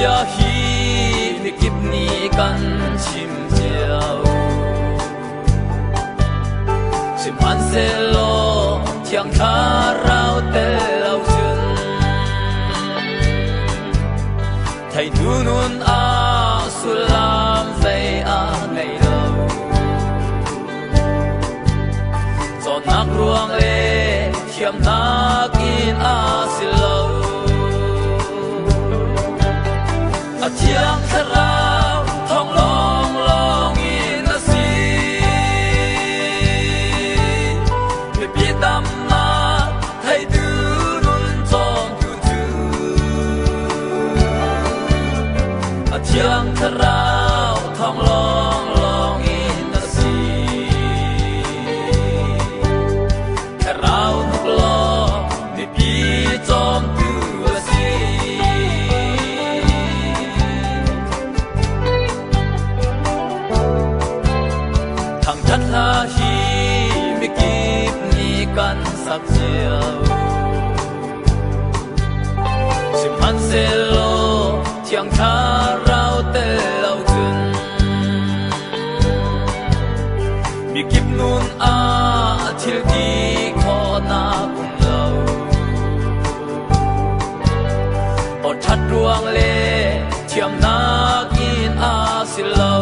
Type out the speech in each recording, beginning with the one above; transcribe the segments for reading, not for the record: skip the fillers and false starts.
Bia hi mikip nih kan chim cio. Sihmanhsehlaw Thiang Thlarau tel lo cun theitu nun ah sullam zei a ngei lo. Cawnnak ruang le thiamnak in a si lo. A Thiang Thlarau thawng lawnglawng in a si. Mipi tamnak theitu nun cawmtu cu a Thiang Thlarau thawng lawnglawng in a si. Thlarau tuk law mipi cawmtu a si. Thangṭhat hla hi mikip nih kan sak cio. Sihmanhsehlaw Thiang Thlarau tel lo cun mikip nun ah thil ti khawhnak um lo. Awṭhat ruang le thiamnak in a si lo.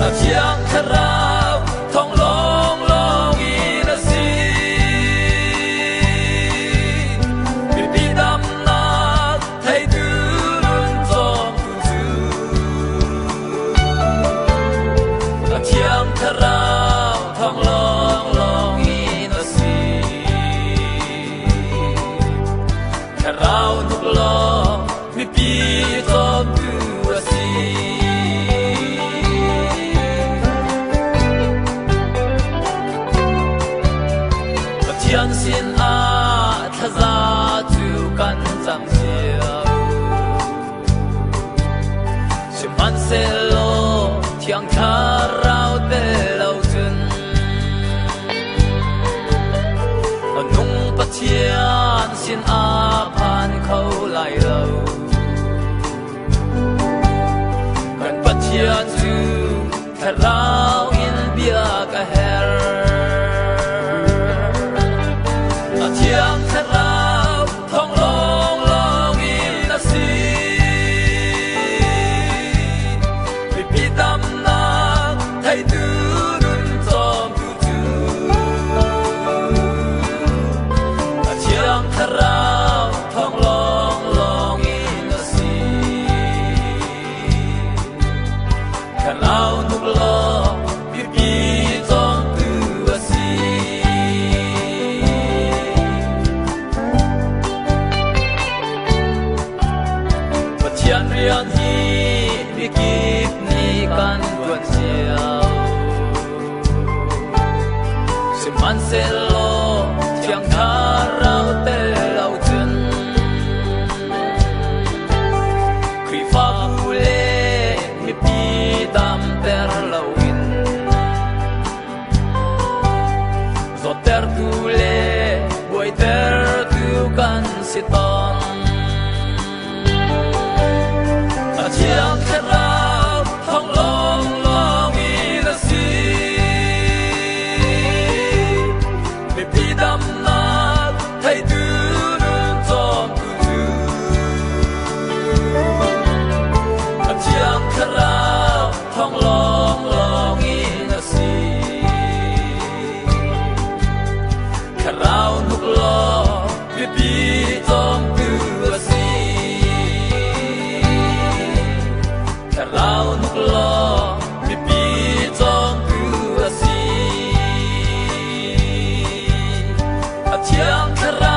A Thiang Thlarau thawng lawnglawng in a si. Mipi damnak theitu nun cawmtu cu a Thiang Thlarau thawng lawnglawng in a si. Thlarau tuk law mipi cawmtu a si. Pathian sinah thlaza cu kan cam cio. Sihmanhsehlaw Thiang Thlarau tel lo cun a nung Pathian sinah phan kho lai lo. Kan Pathian cu Thlarau in bia ka herh. A Thiang Thlarau thawng lawnglawng in a si. Mipi tamnak theitu nun cawmtu cu a Thiang Thlarau thawng lawnglawng in a si. Thlarau tuk law mipi cawmtu a si. Pathian rian hi mikip nih kan ṭuan cio. Sihmanhsehlaw Thiang Thlarau tel lo cun Khrihfabu le mipi damter loin zawttertu le buaitertu kan si tawn. A Thiang Thlarau thawng lawnglawng in a si. Mipi damnak theitu nun cawmtu cu A Thiang Thlarau thawng lawnglawng in a si. Thlarau nuk law mipi cawmtu a si. Thlarau nuk law mipi cawmtu a si. A Thiang Thlarau.